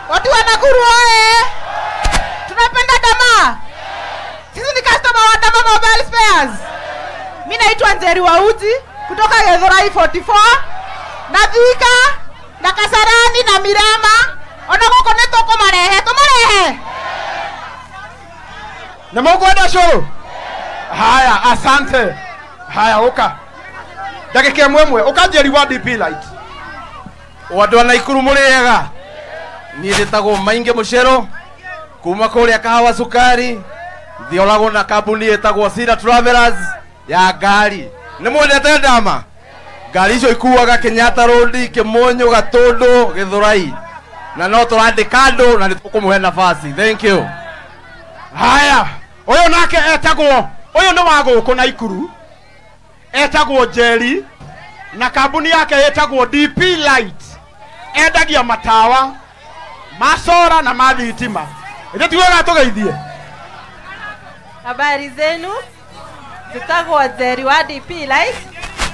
Watu wa Nakuru oye! Tunapenda Dama. Sisi ni customer wa Dama Mobile Spares. Mimi naitwa Nzeri Wauti kutoka Githurai 44 na Thika na Kasarani na Mirama. Ona gũkũ nĩ tũkũmarehe, tũmarehe. Nĩ mũkwenda cũrũ? Haya, asante. Haya, ũka. Ndagĩka ĩmwe ĩmwe, ũka Njeri wa DP Light. Andũ a Naikuru mũrĩ ega? Niĩ njĩtagwo Maingi Mũcero kuma kũrĩa Kahawa Sukari, thioragwo na kambuni ĩtagwo Sira Travelers ya ngari. Nĩ mwendete Dama? Ngari icio ikuaga Kenyatta Road, Kĩmũnyũ, Gatũndũ, Gĩthũrai. Na no tũrandĩka andũ na nĩ tũkũmũhe nafasi. Thank you. Haya, ũyũ nake etagwo, ũyũ nĩ wa gũkũ Naikuru, etagwo Njeri na kambuni yake ĩtagwo DP Light. Endagia matawa ma sora na ma thitima. Ithe ti wega tũgeithie. Habari zenu, njĩtagwo Njeri wa DP Light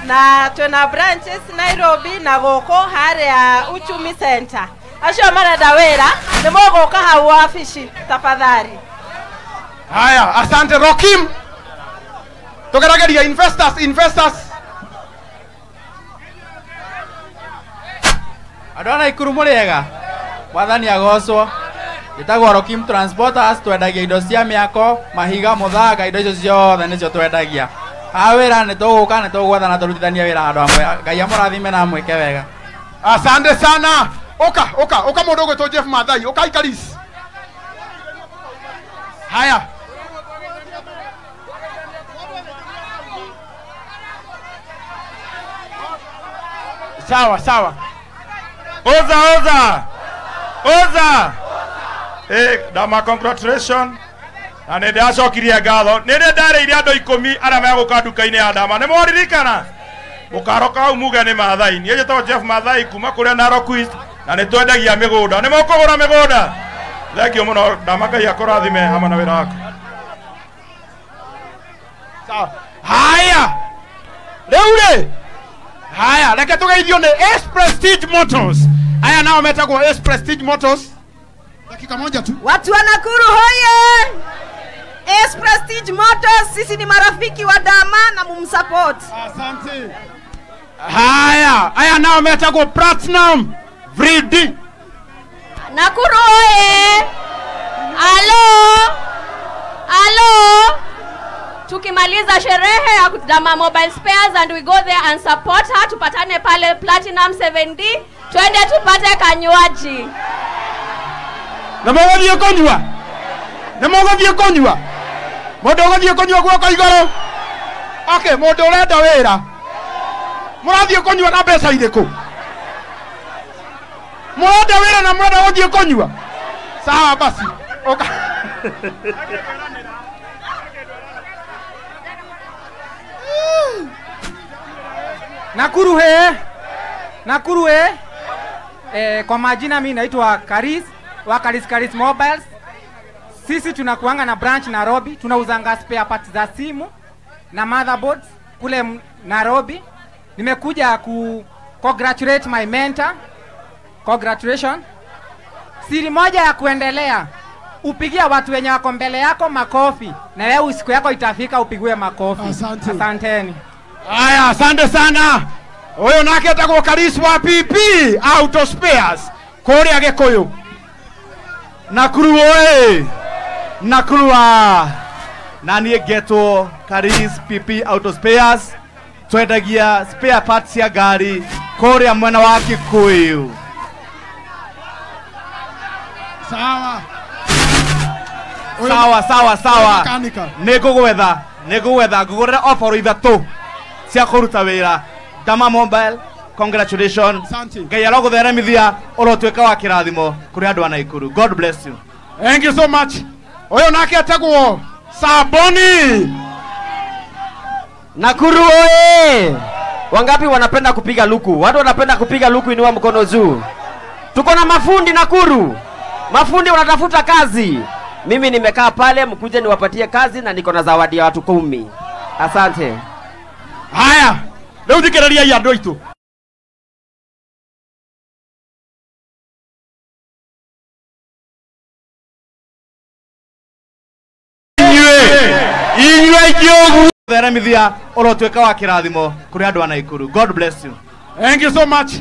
na twĩna branches Nairobi na gũkũ harĩa Uchumi Center. Acio marenda wĩra nĩ mũgũka hau wabici tafadhali. Haya, asante Rokim. Tũgerageria investors, investors. Andũ a Naikuru mũrĩ ega? Mwathani agocwo. Njĩtagwo Rokim Transporters, twendagia indo cia mĩako, mahiga, mũthanga, indo icio ciothe nĩcio twendagia. Ha wĩra nĩ tũgũka, nĩ tũgwetha na tũrutithanie wĩra handũ hamwe. Ngai amũrathime na amwĩke wega. Asante sana. Ũka, ũka, ũka mũndũ ũgwĩtwo Jeff Mathai, ũka Ikaris. Haya. Sawa, sawa. Oza, oza. Oza. Eh, Dama, congratulations. Na nĩ ndĩracokirie ngatho. Nĩ ndĩ ndarĩire andũ 10 arĩa megũka nduka-inĩ ya Dama. Nĩ mwaririkana? Mũkaroka hau muge nĩ Mathai. Niĩ njĩtagwo Jeff Mathai kuma kũrĩa Narok East na nĩ twendagia mĩgũnda. Nĩ mũkũgũra mĩgũnda? Thank you mũno Dama, Ngai akũrathime hamwe na wĩra waku. Sawa. Haya. Rĩu rĩ. Haya, reke tũgeithio nĩ S Prestige Motors. Aya nao metagwo S Prestige Motors. Dakika moja tu. Watu wa Nakuru hoye! S Prestige Motors, sisi ni marafiki wa Dama na mumsupport. Asante. Haya, aya nao metagwo Platinum 3D. Nakuru hoye! Alo! Alo! Tukimaliza sherehe ya Dama Mobile Spares and we go there and support her, tupatane pale Platinum 7D, twende tupate kanywaji. Na mũgũthiĩ kũnyua? Nĩ mũgũthiĩ kũnyua? Mũndũ ũgũthiĩ kũnyua guoko igũrũ? Okay, mũndũ ũrenda wĩra. Mũrathiĩ kũnyua na mbeca irĩkũ? Mũrenda wĩra na mũrenda gũthiĩ kũnyua? Sawa basi. Ũka. Nakuru he. Nakuru he. Kwa majina mimi naitwa Karis wa Karis Karis Mobiles. Sisi tunakuanga na branch Nairobi, tunauzanga spare parts za simu na motherboards kule Nairobi. Nimekuja ku congratulate my mentor. Congratulations. Siri moja ya kuendelea, upigia watu wenye wako mbele yako makofi, na wewe siku yako itafika upigiwe makofi. Asante. Asanteni. Haya, asante sana. Ũyũ nake etagwo Karis wa PP Auto Spares kũrĩa Gĩkũyũ. Nakuru oe. Nakuru a. Na niĩ ngetwo Karis PP Auto Spares, twendagia spare parts cia ngari kũrĩa mwena wa Kikuyu. Sawa. Sawa, sawa, sawa. Nĩ ngũgwetha, nĩ ngũgwetha ngũgũrĩre offer ithatũ cia kũruta wĩra. Dama Mobile, congratulations. Ngai arogũtheremithia ũrotuĩka wa kĩrathimo kũrĩ andũ a Naikuru. God bless you. Thank you so much. Ũyũ nake etagwo Saboni. Nakuru oye! Wangapi wanapenda kupiga luku? Watu wanapenda kupiga luku, inua mkono juu. Tuko na mafundi Nakuru. Mafundi wanatafuta kazi. Mimi nimekaa pale, mkuje niwapatie kazi na niko na zawadi ya watu 10. Asante. Haya, leo thikĩrĩria andũ aitũ. Theremithia ũrotuĩka wa kĩrathimo kũrĩ andũ a Naikuru. God bless you. Thank you so much.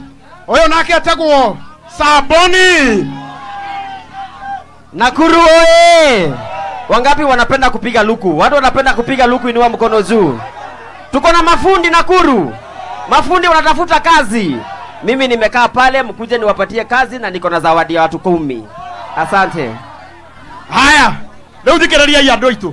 Ũyũ nake etagwo Saboni. Nakuru oye! Wangapi wanapenda kupiga luku? Watu wanapenda kupiga luku, inua mkono juu. Tuko na mafundi Nakuru. Mafundi wanatafuta kazi. Mimi nimekaa pale, mkuje niwapatie kazi na niko na zawadi ya watu 10. Asante. Haya, leo thikĩrĩria andũ aitũ.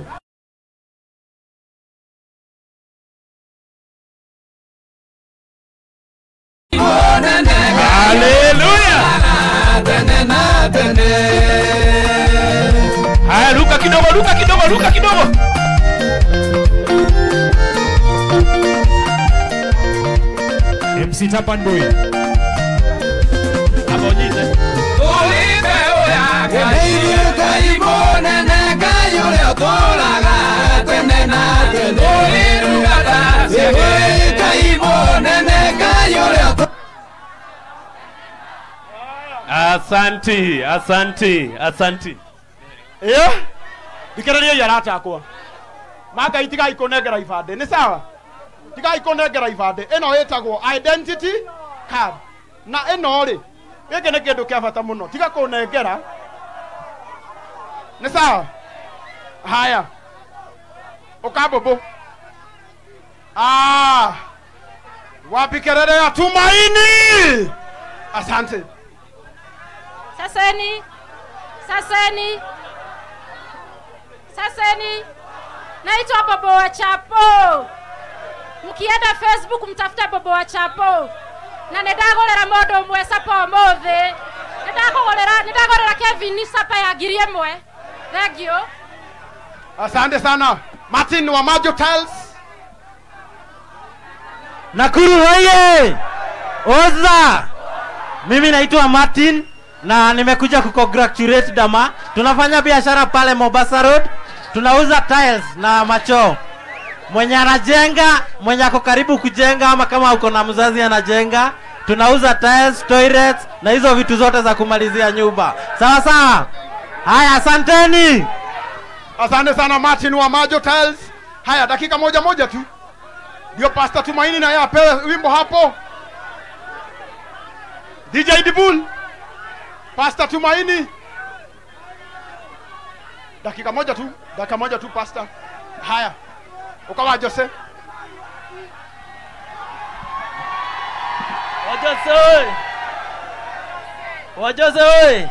Hallelujah. Haya, ruka kidogo, ruka kidogo, ruka kidogo. MC Tapan Boy. Asanti, asanti, asanti. Eh? Thikĩrĩria arata akwa. Maka tigai kũnengera ibandĩ, nĩ sawa? Tigai kũnengera ibandĩ. Ĩno ĩtagwo identity card. Na ĩno rĩ, gĩkĩ nĩ kĩndũ kĩa bata mũno. Tiga kũnengera. Nĩ sawa? Haya. Ũkambobo. Ah. Wapi kelele ya Tumaini? Asante. Saseni, saseni, saseni. Naitwa Bobo wa Chapo. Mkienda Facebook mtafuta Bobo wa Chapo. Na nĩndagũrĩra mũndũ ũmwe sapa ũmũthĩ. Nĩndagũrĩra Kevin sapa ya 1000. Thank you. Asante sana. Martin wa Majo Tiles. Nakuru hoye! Oza! Mimi naitwa Martin na nimekuja kucongratulate Dama. Tunafanya biashara pale Mombasa Road. Tunauza tiles na macho. Mwenye anajenga, mwenye ako karibu kujenga ama kama uko na mzazi anajenga, tunauza tiles, toilets na hizo vitu zote za kumalizia nyumba. Sawa sawa. Haya, asanteni. Asante sana Martin wa Majo Tiles. Haya, dakika moja moja tu. Ndio Pastor Tumaini na yeye apewe wimbo hapo. DJ Dibul. Pastor Tumaini. Dakika moja tu, dakika moja tu Pastor. Haya. Ukawa Jose. Wajose oi. Wajose oi.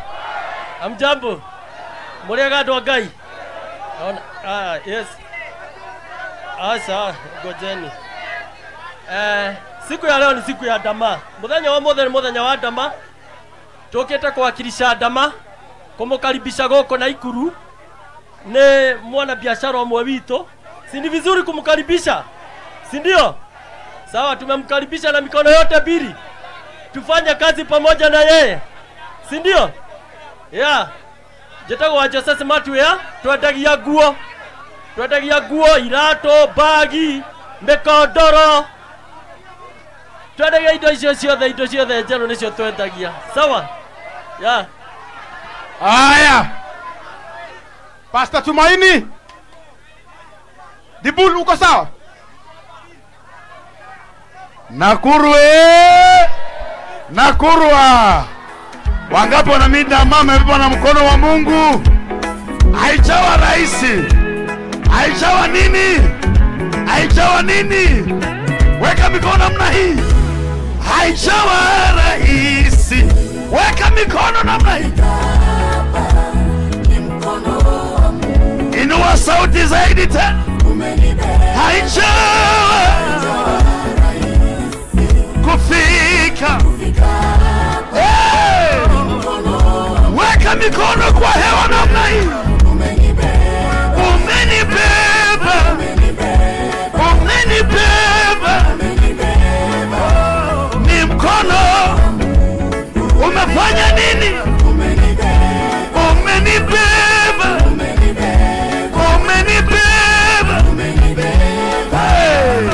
Amjambo. Muriaga andũ a Ngai. Ah, yes. Asa, ngojeni. Siku ya leo ni siku ya Dama. Muthenya wa mothe ni muthenya wa Dama. Tukite kuwakilisha Dama, kumukaribisha goko Naikuru. Ni mwana biashara ũmwe witũ. Si ni vizuri kumkaribisha? Si ndio? Sawa, tumemkaribisha na mikono yote mbili. Tufanye kazi pamoja na yeye. Si ndio? Yeah. Njĩtagwo wa Jose Smartwear, twendagia nguo. Twendagia nguo, iratũ, bagi, mĩkondoro. Twendagia indo icio ciothe, indo ciothe njerũ nĩcio twendagia. Sawa? Yeah. Haya. Pastor Tumaini. Dibul, uko sawa? Nakuru Nakurwa. Wangapi wanaminda mama amebebwa na mkono wa Mungu? Haijawa rahisi. Haijawa nini? Haijawa nini? Weka mikono namna hii. Haijawa rahisi. Weka mikono namna hii. Inua sauti zaidi tena. Haijawa kufika. Hey! Weka mikono kwa hewa namna hii. Umenibeba. Umenibeba. Ni mkono. Umefanya nini? Umenibeba. Umenibeba. Hey!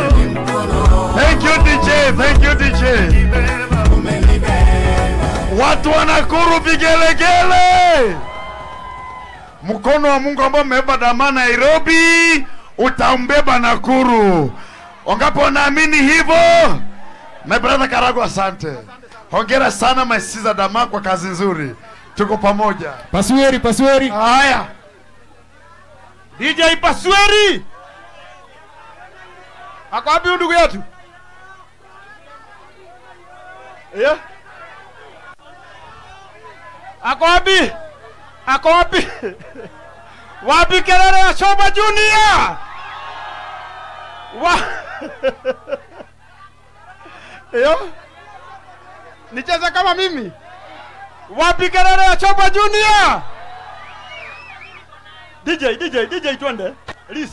Thank you DJ, thank you DJ. Watu wa Nakuru vigelegele. Mkono wa Mungu ambao umebeba Dama Nairobi Utambeba Nakuru. Wangapi wanaamini hivyo? My brother Karago, asante. Hongera sana my sister Dama kwa kazi nzuri. Tuko pamoja. Pasueri, pasueri. Haya. DJ Pasueri. Ako wapi ndugu yetu? Yeah. Ako wapi? Ako wapi? Wapi kelele ya Choba Junior? Wa Yo. Nicheza kama mimi. Wapi kelele ya Choba Junior? DJ DJ DJ twende. Lis.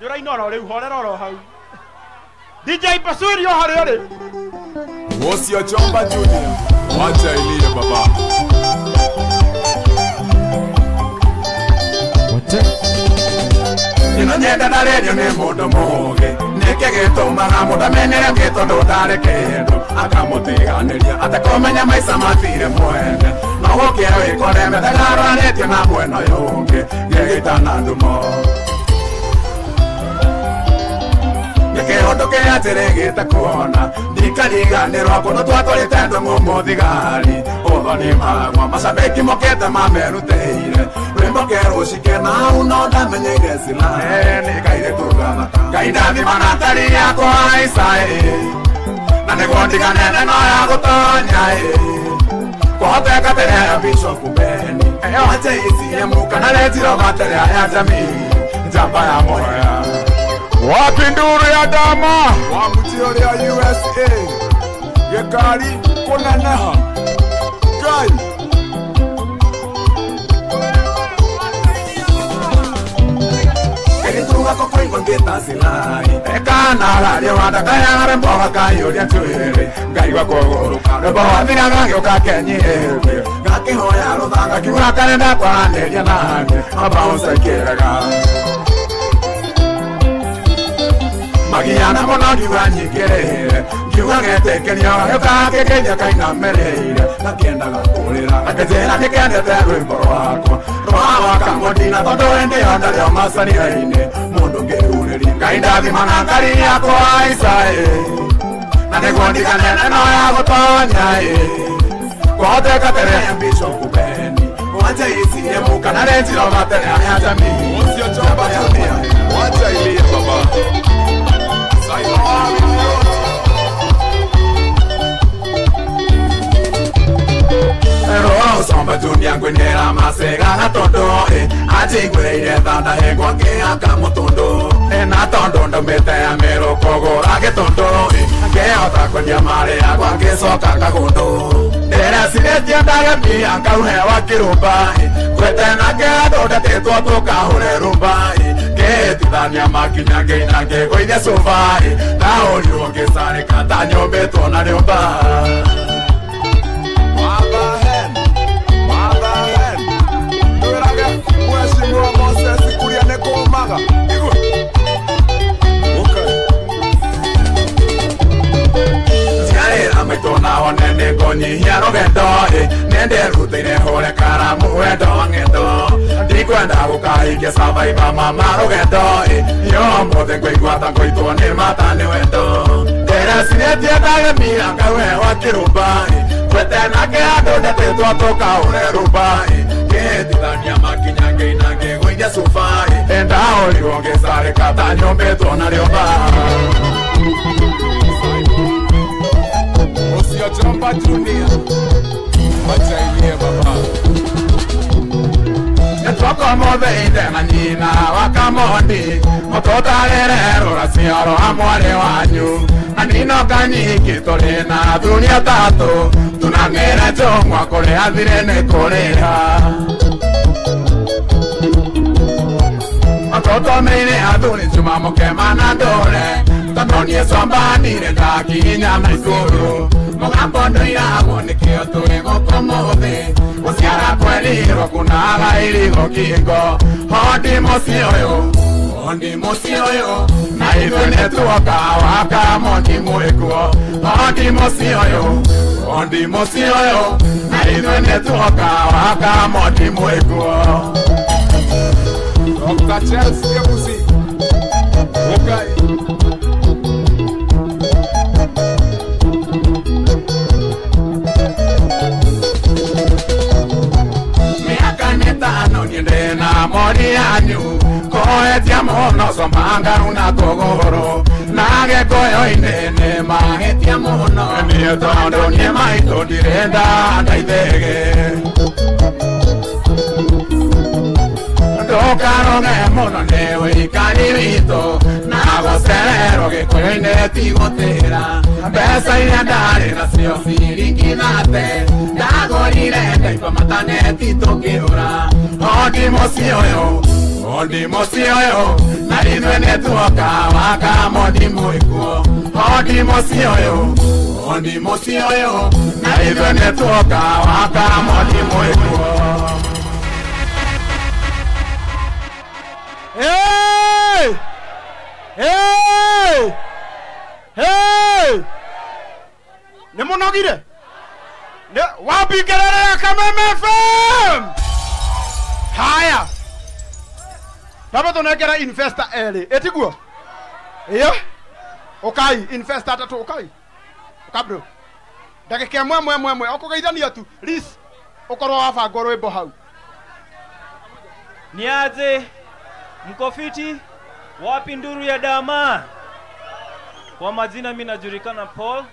Yora inoro rĩu horera oro hau. DJ Pasuri yo harĩ rĩ. Wosi Choba Junior. Wacha ilie baba. Inonyenda na redio nĩ mũndũ mũũgĩ nĩkĩ gĩtũmaga mũndũ amenere ngĩ tondũ ndarĩ kĩndũ akamũtiganĩria atekũmenya maica matirĩ mwene no gũkĩra wĩkore methagarũranĩtio na mwena ũyũ ũngĩ gĩgĩtana ndumo gĩkĩũndũ kĩrĩa njĩrĩgĩte kuona ndikariganĩrwo kũndũ twatwarĩte ndũng'ũ mũthigari ũthoni magwa macambĩki mokĩte mamerutĩire rwĩmbo kerũcike na hau no ndamenyeire silaha nĩ kairĩtu gathaka Ngai ndathima na tari yakwa haica ĩ na nĩguo ndigane neno ya gũtonya ĩ kwahoteka tene ya Bishop Beni wa JCM kana Retiro gatere ya jamii njamba ya moya. Wapi nduru ya Dama? Wa ya USA gĩkari kũneneha Ngai. Kĩrĩtuga kũkũigua ngĩta silai ekanararia wandakayare mboga kayũria njuĩrĩ ngaigua kũgũrũka rwĩmbo wathiraga gĩũka kenyihĩtie ngakĩhoya rũtha ngakiuga karenda kwaranĩria naniĩ mabaũca ikĩrega magiana mũno ngiuga nyingĩrĩire ngiuga getĩkĩrio gagĩũka gakĩngeithia kainamĩrĩire gakĩendaga kũrĩra gakĩnjĩra nĩkendete rwĩmbo rwakwa rwa wakamũndina tondũ hĩndĩ ĩyo ndarĩ o macaria-inĩ mũndũ ngĩurĩria Ngai ndathima na ngari yakwa haica ĩ na nĩguo ndigane neno ya gũtonya ĩ kwahoteka tere ya Bishop Beni wa JCM kana Retiro gatere ya jamii. Ũcio Choba Junior, wacha ilie baba. Somba Junior ngwinĩra macega gatũndũ ĩ anjiguĩrĩire tha ndahĩngwo ngĩaka mũtũndũ na tondũ ndaumĩte Amerũ kũgũra gĩtũndũ ĩ ngĩhota kwendia marĩ yakwa ngĩcoka kagũndũ ndĩrecirĩtie ndagemia ngauhewa kĩrũmba ĩ ngwĩte nake andũ ndetĩtwo tũkahũre rũmba ĩ ngĩtithania makinya ngĩina ngĩgũithia cuba ĩ ndahũrirwo ngĩcarĩka ta nyũmbĩtwo na rĩũmba. Mheshimiwa Moses Kuria nĩ kũmaga. Igua. Okay. Njiarĩra maitũ nao nĩ nĩngũnyihia rũgendo ĩ nĩndĩrutĩire hũre karamu wendo wa ng'endo ndikwenda gũkahingia survivor mama rũgendo ĩ yo ũmũthĩ ngũigua ta ngũitwo nĩ mata nĩ wendo ndĩrecirĩtie ndagemia ngauhewa kĩrũmba ĩ ngwĩte nake andũ ndetĩtwo tũkahũre rũmba ĩ ngĩtithania makinya ngĩina ngĩgũithia cuba ĩ ndahũrirwo ngĩcarĩka ta nyũmbĩtwo na rĩũmba. Ũcio Choba Junior, wacha ilie baba. Nĩtwakomothe ithe na nyina wa Kamondi mũtũtarĩre rũracio rwa mwarĩ wanyu na ninoka nyingĩ tũrĩ na athuri atatũ tunamĩre njũng'wa kũrĩha thirĩ nĩ kũrĩha matũtũmĩire athuri Juma mũkema na ndũre tondũ niĩ combanire ndakinya Naikuru mũgambo ndũiragwo nĩkĩo tũrĩ gũkũ mũthĩ gũciara kwerirwo kunaga irigo kĩngo hondi mũciĩ ũyũ hondi mũciĩ ũyũ na ithuĩ nĩtuoka wakamondi mwĩkuo hondi mũciĩ ũyũ hondi mũciĩ ũyũ na ithuĩ nĩtuoka wakamondi mwĩkuo. Dr. Chelsea Musi. Miaka mitano niende na mori yanyu koetia muno somanga una kogoro na gĩkũyũ inene mahĩtia mũno niĩ tondũ niĩ maitũ ndirenda ndaithege ndũkaroge mũno nĩ wĩikari witũ na gũcererwo gĩkũyũ-inĩ ti gũtĩra mbeca iria ndarĩ nacio ciringi thate ndagũrire ndaiba mataneti tũkĩũra hondi mũciĩ ũyũ Hondi mũciĩ ũyũ na ithuĩ nĩtuoka waka mondi mwĩkuo Hondi mũciĩ ũyũ Hondi mũciĩ ũyũ na ithuĩ nĩtuoka waka mondi mwĩkuo. Hey! Hey! Hey! Nĩ mũnogire? Wapi kelele ya Kameme FM? Haya. Baba tunekera investor eri. Etiguo? Iyo? Ukai investor tatu ukai. Ukabro. Ndagika ĩmwe mwe mwe mwe okugeithania tu. Lis ukorwo wabangwo rwimbo hau. Niaje mko fiti? Wapi nduru ya Dama? Kwa majina mimi najulikana Paul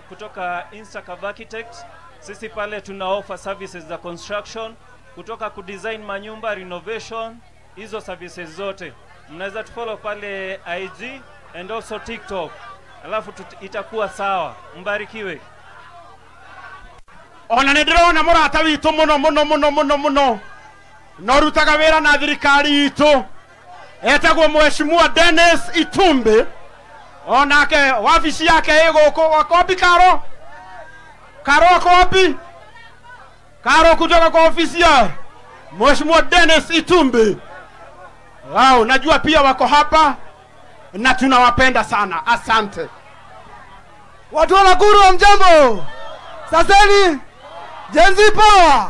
kutoka Instacave Architect. Sisi pale tuna offer services za construction, kutoka kudesign manyumba, renovation, hizo services zote. Mnaweza tufollow pale IG and also TikTok. Alafu itakuwa sawa. Mbarikiwe. Ona nĩ ndĩrona mũrata witũ mũno mũno mũno mũno mũno. No rutaga wĩra na thirikari itũ. Etagwo Mheshimiwa Dennis Itumbi. Onake wabici yake ĩ gũkũ wakopi karo. Karo wakopi. Karo kutoka kwa ofisi ya Mheshimiwa Dennis Itumbi. Wow, najua pia wako hapa na tunawapenda sana. Asante. Watu wa Nakuru hamjambo. Saseni Gen Z power.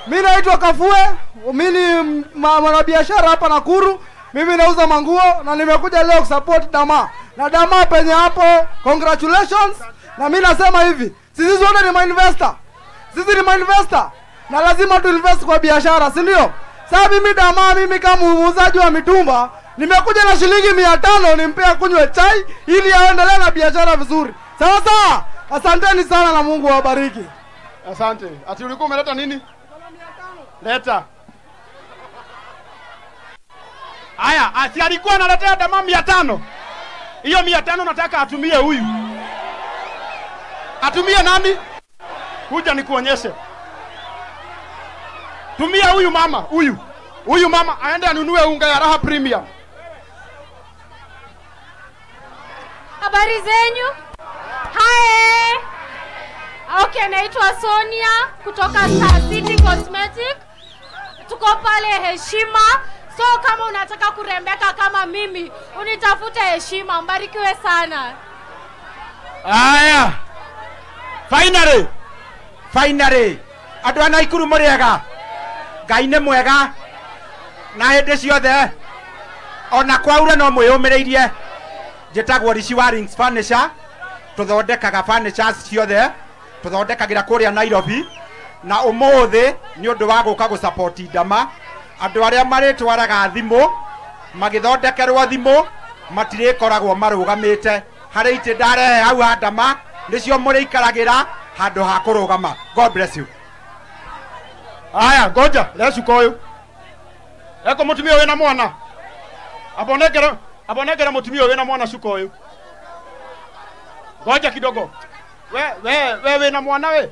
Mimi naitwa Kafue, mimi ni mwanabiashara hapa Nakuru. Mimi nauza manguo na nimekuja leo kusupport Dama. Na Dama penye hapo, congratulations. Na mimi nasema hivi, sisi wote ni ma-investor. Sisi ni ma-investor na lazima tu invest kwa biashara, si ndio? Sasa mimi Dama, mimi kama muuzaji wa mitumba, nimekuja na shilingi 500 nimpea kunywe chai ili aendelee na biashara vizuri. Sawa sawa. Asanteni sana na Mungu awabariki. Asante. Ati ulikuwa umeleta nini? Leta. Aya, asi alikuwa analetea Dama 500. Hiyo 500 nataka atumie huyu. Atumie nani? Kuja nikuonyeshe. Tumia huyu mama, huyu. Huyu mama aende anunue unga ya Raha Premium. Habari zenyu? Hi. Okay, naitwa Sonia kutoka Star City Cosmetic. Tuko pale Heshima. So kama unataka kurembeka kama mimi, unitafute Heshima. Mbarikiwe sana. Aya. Finally. Finally. Andũ a Naikuru mũrĩega. Ngai nĩ mwega. Na hĩndĩ ciothe. Ona kwaura no mwĩyũmĩrĩirie. Njĩtagwo Rishi wa Rings Furniture. Tũthondekaga furnitures ciothe. Tũthondekagĩra kũrĩa Nairobi. Na ũmũthĩ nĩ ũndũ wa gũka gũsupport Dama. Andũ arĩa marĩtwaraga thimũ magĩthondekerwo thimũ matirĩkoragwo marũgamĩte. Harĩ itĩ ndarehe hau ha Dama nĩcio mũrĩikaragĩra handũ ha kũrũgama. God bless you. Aya, ngoja, lecuka ũyũ. Eko mũtumia wĩna mwana. Abonekera mũtumia wĩna mwana cuka ũyũ. Ngoja kidogo. We wĩna mwana we?